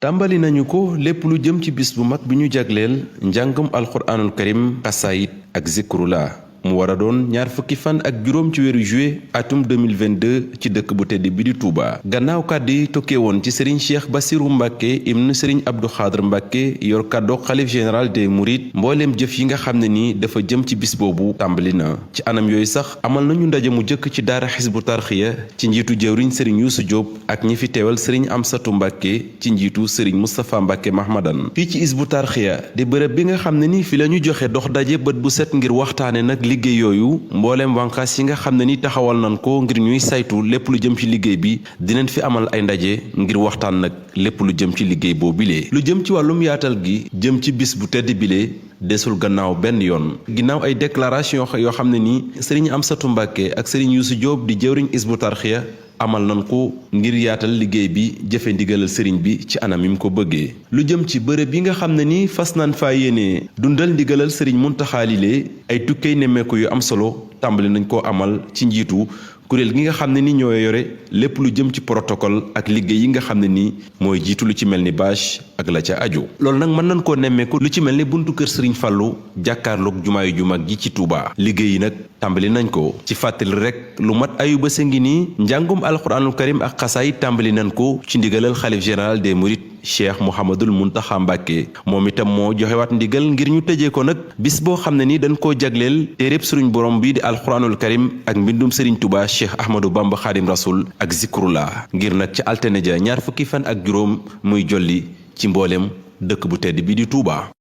tàmbali nañu ko lépp lu jëm ci bis bu mag bi ñu jagleel njàngum alxuraanul karim xasaayit ak zikrullah mu war a doon ñaar fukki fan ak juróom ci weeru juillet atum 2022 ci dëkk bu tedd bi di Touba. gannaaw kàddu yi tokkee woon ci Serigne Cheikh Bassirou Mbacke ibn Serigne Abdou Khadr Mbacke yor kàddu xalif général des Mourides mbooleem jëf yi nga xam ne ni dafa jëm ci bis boobu tàmbali na ci anam yooyu sax amal nañu ndaje mu jëkk ci daara xisbu tarxiya ci njiitu jëwriñ Serigne Youssou Diop ak ñi fi teewal Serigne Amsatou Mbacke ci njiitu Serigne Moustapha Mbacke Mahmadan fii ci xisbu tarxiya di bërëb bi nga xam ne ni fi la ñu joxe dox daje bët bu set ngir waxtaane nag liggéey yooyu mbooleem wànqaas yi nga xam ne ni taxawal nañ ko ngir ñuy saytu lépp lu jëm ci liggéey bi dinañ fi amal ay ndaje ngir waxtaan nag lépp lu jëm ci liggéey boobu bile. lu jëm ci wàllum yaatal gi jëm ci bis bu tedd bile desul gannaaw benn yoon ginnaaw ay déclaration yoo xam ne ni Serigne Amsatou Mbacke ak Serigne Youssou Diop di jëwriñ Hizbut Tarqiyyah amal nañ ko ngir yaatal liggéey bi jëfe ndigalal sëriñ bi ci anam yi mu ko bëggee. lu jëm ci bërëb yi nga xam ne ni fas naan faa yéene dundal ndigalal sëriñ Muntaxa Lile ay tukkey nemmeeku yu am solo tàmbali nañ koo amal ci njiitu kuréel gi nga xam ne ni ñoo yore lépp lu jëm ci protocole ak liggéey yi nga xam ne ni mooy jiitu lu ci mel ni bâche ak la ca aju. loolu nag mën nañ koo nemmeeku lu ci mel ni buntu kër Serigne Fallou jàkkaarloog jumaayu ju mag ji ci Touba. liggéey yi nag tàmbali nañ ko ci fàttali rek lu mat ayu bés a ngi nii njàngum alxuraanul karim ak xasaay tàmbali nañ ko ci ndigalal xalif général des Mourides Cheikh Mouhamadul Mountakha Mbacke moom itam moo joxewaat ndigal ngir ñu tëjee ko nag bis boo xam ne ni dañ koo jagleel téereb suñu borom bii di alxuraanul karim ak mbindum Serigne Touba Cheikh Ahmadou Bamba Khadim Rasoul ak zikrullah ngir nag ci altine ja ñaar fukki fan ak juróom muy jolli ci mboolem dëkk bu tedd bi di Touba.